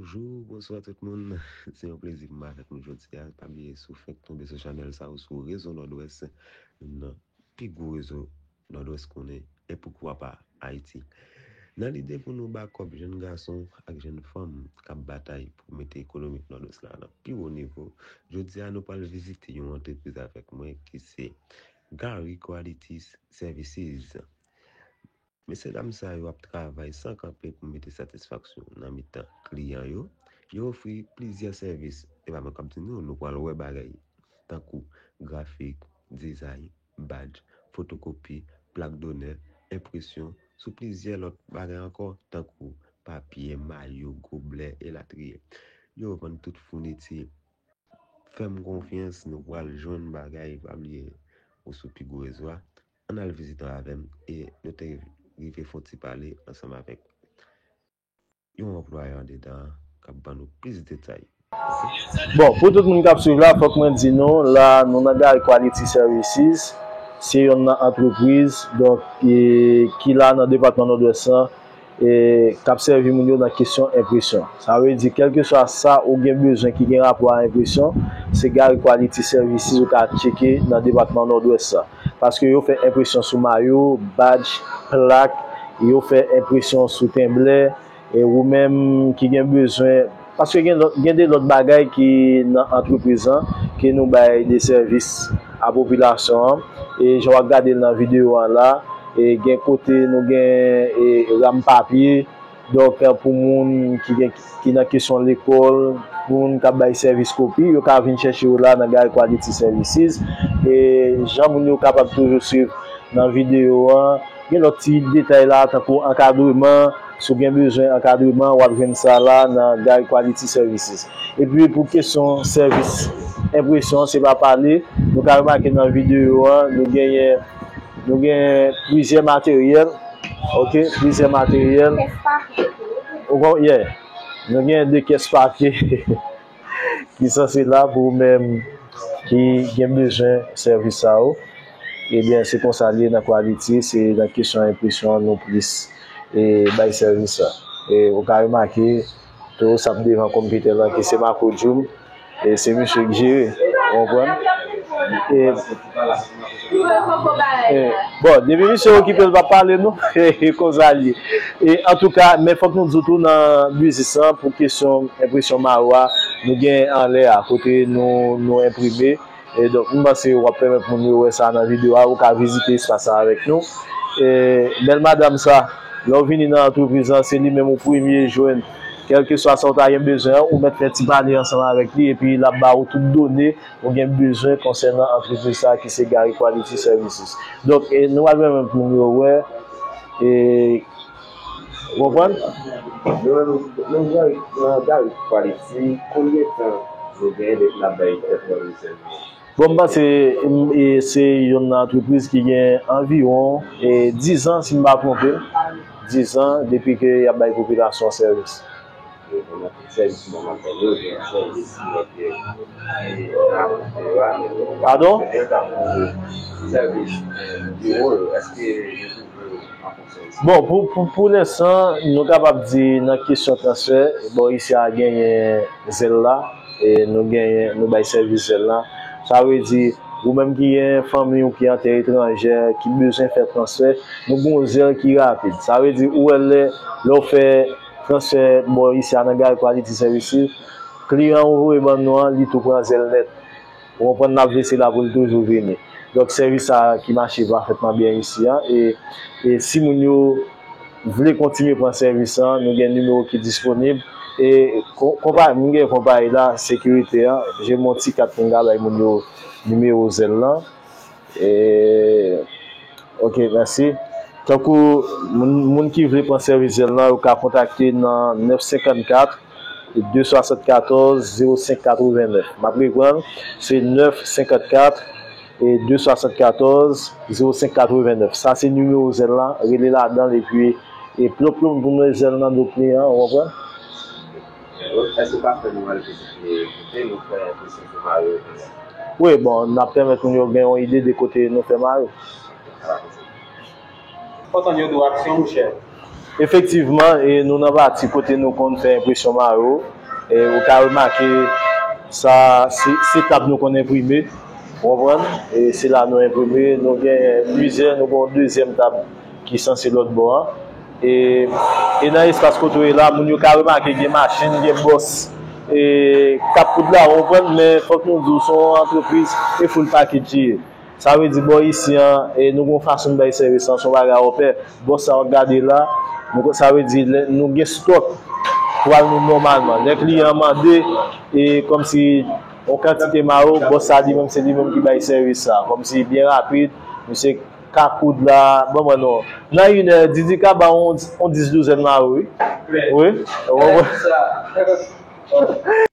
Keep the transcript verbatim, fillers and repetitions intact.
Bonjou, bonswa tout moun. Se yon plezi pou m avèk nou jodi a. Pa bliye, si w fèk tonbe sou chanèl sa ou sou rezo Nòdwès, youn nan pi gwo rezo Nòdwès konnen, e poukwa pa Ayiti. Nan lide pou nou ba kòb jèn gason ak jèn fanm k ap batay pou mete ekonomi Nòdwès la nan pi wo nivo, jodi a nou pral vizite yon antrepriz avèk mwen ki se Gary Quality Services. Mesye dam sa yo ap travay san kanpe pou mete satisfaksyon nan mitan kliyan yo. Yo ofri plizyè sèvis. E pa mwen k ap di nou, nou pral wè bagay tankou grafik, dizay, badj, fotokopi, plak donè, enpresyon, sou plizyè lòt bagay ankò, tankou papye, mayo, goblè, elatriye. Yo vann tout founiti. Fè m konfyans, nou pral jwenn bagay, pa bliye, ou sou pi gwo rezo a. Ann al vizite avè m e nou te rive fè yon ti pale ansanm avèk yon anplwaye andedan an k ap ban nou plis detay. Bon, pou tout moun k ap swiv la, fòk mwen di nou, la, nou nan Gary Quality Services. Se yonn nan antrepriz, donk, e, ki la nan depatman Nòdwès lan, e, k ap sèvi moun yo nan kesyon enpresyon. Sa vle di, kèlkeswa sa ou gen bezwen ki gen rapò a enpresyon, se Gary Quality Services ou ka tcheke nan depatman Nòdwès la. Paske yo fè enpresyon sou mayo, badj, plak, yo fè enpresyon sou tenblè, e ou menm ki gen bezwen, paske gen lòt, gen de lòt bagay ki nan antrepriz lan, ke nou bay de sèvis a popilasyon an. E jan w ap gade l nan videyo an la, e gen kote nou gen, e, ram papye. Donk, pou moun ki gen, ki nan kesyon lekòl, pou moun k ap bay sèvis kopi, yo ka vin chèche yo la nan Gary Quality Services. E jan moun yo kapab toujou swiv nan videyo an, gen lòt ti detay la, tankou ankadreman. Si w gen bezwen ankadreman, w ap jwenn sa la nan Gary Quality Services. Epi pou kesyon sèvis enpresyon, se pa pale. Nou ka remake nan videyo an, nou genyen, nou gen plizyè materyèl. Ok, plizyè materyèl. Ou kon-, yeah. Nou gen de kès papye ki sanse la pou ou menm ki gen bezwen sèvis sa yo. Ebyen, se konsa l ye nan Quality, se nan kesyon enpresyon an nou plis, e, bay sèvis la. E, ou ka remake, tou, sa k devan konpitè la, ki se Marco Jum, e, se misye k jere, ou konprann? E, e, bon, depi misye okipe, l p ap pale, non? E konsa l ye. E, antouka, men fòk nou di w tou, nan biznis lan, pou kesyon enpresyon mayo a, nou gen anlè a, kote nou, nou enprime. E donk, m panse w ap pèmèt moun yo wè sa nan videyo a, ou ka vizite espas la avèk nou. E bèl madanm sa, lè w vini nan antrepriz lan, se li menm ou premye jwenn. Kèlkeswa sa w ta gen bezwen an, ou mèt fè ti pale ansanm avèk li, epi l ap ba ou tout done ou gen bezwen konsènan antrepriz sa ki se Gary Quality Services. Donk, e nou pral pèmèt moun yo wè, e, ou konprann? Nou menm, nou, nou, nan Gary Quality, konbyen tan nou gen depi n ap bay tèt nou sèvis? Bon, m panse, m, e, se youn nan antrepriz ki gen anviwon, e, diz an, si m pa twonpe m. Diz an depi ke y ap bay popilasyon sèvis. Padon? Bon, pou, pou, pou lenstan, nou kapab di nan kesyon transfè, bò isi a genyen Zelle la, e nou genyen, nou bay sèvis Zelle la. Sa vle di, ou menm ki gen fanmi w ki an tè etranjè, ki bezwen fè transfè, nou gen yon Zelle ki rapid. Sa vle di, ou wè lè, lè w fè transfè bò isi a nan Gary Quality Services, kliyan ou voye ban nou an, li tou pran Zelle nèt. Ou konprann, n ap veye la pou l toujou vini. Donk, sèvis sa a ki mache pafètman byen isi a, e, e si moun yo vle kontinye pran sèvis la, nou gen nimewo ki disponib. E kon-, konpa-, m gen konpayi la, sekirite a, je mon ti kat pou m ka bay moun yo nimewo Zelle lan. E, ok, mèsi. Tankou moun, moun ki vle pran sèvis Zelle lan, yo ka kontakte nan nèf senkannkat, de swasannkatòz, zewo senk katrevennèf. M ap reprann, se nèf senkannkat, e de swasannkatòz, zewo senk katrevennèf. Sa se nimewo Zelle lan, rele ladan l epi, e plop plop pou mwen Zelle nan do kliyan, ou konprann? Èske w ka fè nou al vizite kote nou fè enpresyon sou mayo yo konsa? Wi, bon, n ap pèmèt moun yo gen yon ide de kote nou fè mayo. Kontan yo dwe aksyon, monchè. Efektivman, e nou nan pati kote nou konn fè enpresyon mayo, e ou ka remake sa, se, se tab nou konn enprime, ou konprann? E se la nou enprime, nou gen plizyè, nou gen yon dezyèm tab ki sanse lòt bò an. E, e nan espas kote w ye la, moun yo ka remake gen machin, gen bòs, e k ap koud la, ou konprann? Men fòk nou di w, se yon antrepriz e full package li ye. Sa vle di bò isi an, e nou gen yon fason n bay sèvis lan, se yon bagay w pè. Bòs sa w ap gade la, nou, sa vle di lè nou gen stòk pou al nou nòmalman. Lè kliyan an mande, e kòmsi yon kantite mayo, bòs sa li menm, se li menm ki bay sèvis sa. Kòmsi byen rapid, misye ka koud la, ban mwen non. Nan inè, Didi ka ba w yon, yon dis douzèn mayo, wi. Wi. Ou konprann?